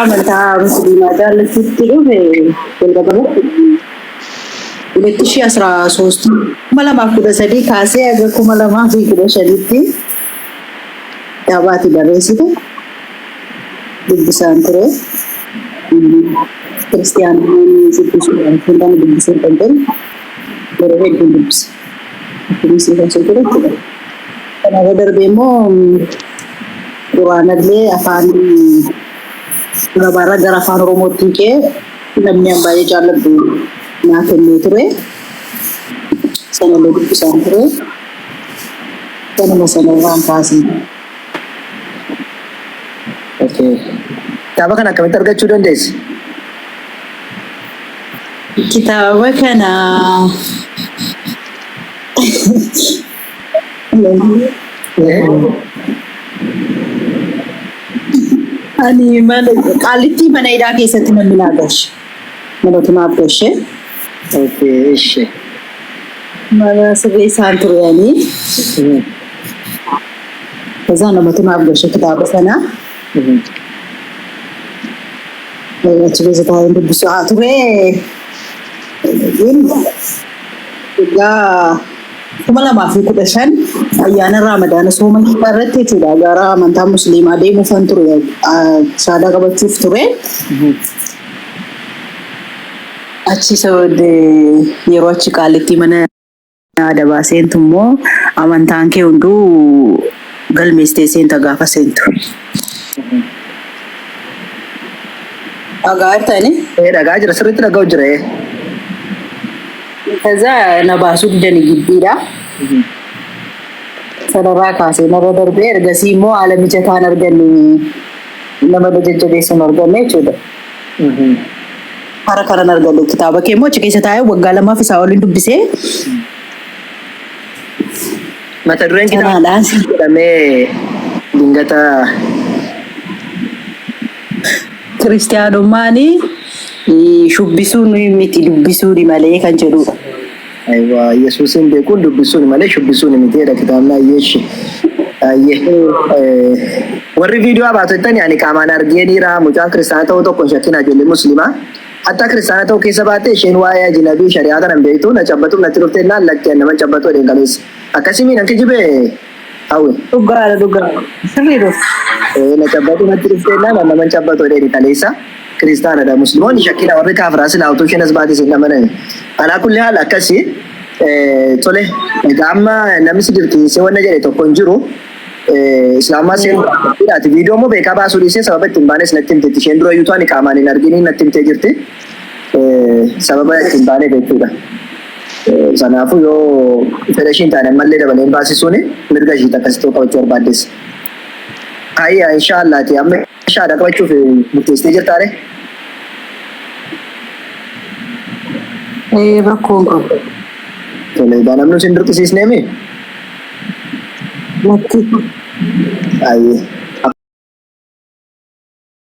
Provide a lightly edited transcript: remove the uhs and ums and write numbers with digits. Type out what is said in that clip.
Amantaa Musliimaa jaallachuutti dhufe jalqaba irratti 2013 2013 kaasee haga 2015tti kitaaba ati barreessite dubbisaan ture. Kiristiyaanummaan dubbisuudhaan kan dubbisuu hin dandeenye yeroo hedduun dubbisa. Akkuma si kaasee ture jechuudha. Kanarra darbee immoo Quraanallee afaan Arabaarraa gara afaan Oromootti hiikee namni an baay'ee jaalladhu naa kennee ture. Sanallee dubbisaan ture. Sanuma sanarraan kaasee. Okay. Kitaaba kana akkamitti argachuu dandeesse? Kitaaba kana ani mana qaallittii mana hidhaa keessatti namni naa gashe. Namatu naaf gashe. Okay, ishi. Mana sirreessaan ture ani. Kazaa namatu naaf gashe kitaaba sana. Achi keessa taa'een dubbisaa ture. Egaa 2015 ayyaana Raamadaana sooma hiikaa irratti jechuudha gara amantaa musliimaa deemuufan ture shaadaa qabachuuf ture. Achi yeroo achi qaallittii mana adabaa seentu immoo amantaan kee hunduu galmeessitee seenta gaafa seentu. Dhagaa jirtani? Ee dhagaa jira sirriitti dhaga'u jira ee. Kaza na baasuu didani giddiidha. Sanarraa kaasee narra darbee ergasii immoo haala mijataan arganne nama na jajjabeessu hin arganne jechuudha. Hara kanan argadhe kitaaba kee immoo achi keessa taa'ee waggaa lamaaf isaa oliin dubbisee Mata dureen kitaaba sanaadhaan si jedhamee dingata kiristiyaanummaan shubbisuun miti dubbisuuni malee kan jedhudha. Aywa Yesuusin beekuun dubbisuun malee shubbisuun miti jedha kitaabni ayyeeshi. Ayyee. Warri viidiyoo baatu jettani ani qaamaan argeeniira mucaan kiristaana ta'uu tokko hin shakkina ijoollee musliimaa. Hatta kiristaana ta'uu keessa baate isheen waa'ee ajinabii shari'aa kana hin beektu na cabbatuuf natti dhuftee naan lakkee nama cabbatu jedheen kaleessa. Akkasii miidhan kijibee hawwe. Dhugaadha dhugaadha. Sirriidha. Na cabbatu natti dhuftee naan nama cabbatu jedheen kaleessa. Kiristaanadha. Musliimoonni shakkina warri kaafiraa silaa utuu isheen as baate isin amanani. Alaa kulli haal akkasi tole egaa amma namni si dirqisiisee wanna jedhe tokko hin jiru. Islaamummaa seenuu ati viidiyoo immoo beekaa baasuu dhiisee sababa ittiin baanes natti himteetti. Isheen dura iyyuu ani qaamaan hin arginiin natti himtee jirti. Sababa ittiin baaneef jechuudha. Sanaafuu yoo fedha ishiin taane ammallee dabalee hin baasisuuni mirga ishiiti akkasitti yoo qabachuu barbaaddes. Hayya inshaallah ati amma shaada qabachuuf murteessitee jirtaa ree? Ee rakkoo hin qabu. Tole egaa namni isin dirqisiisneemi? Lakki. Ayyee.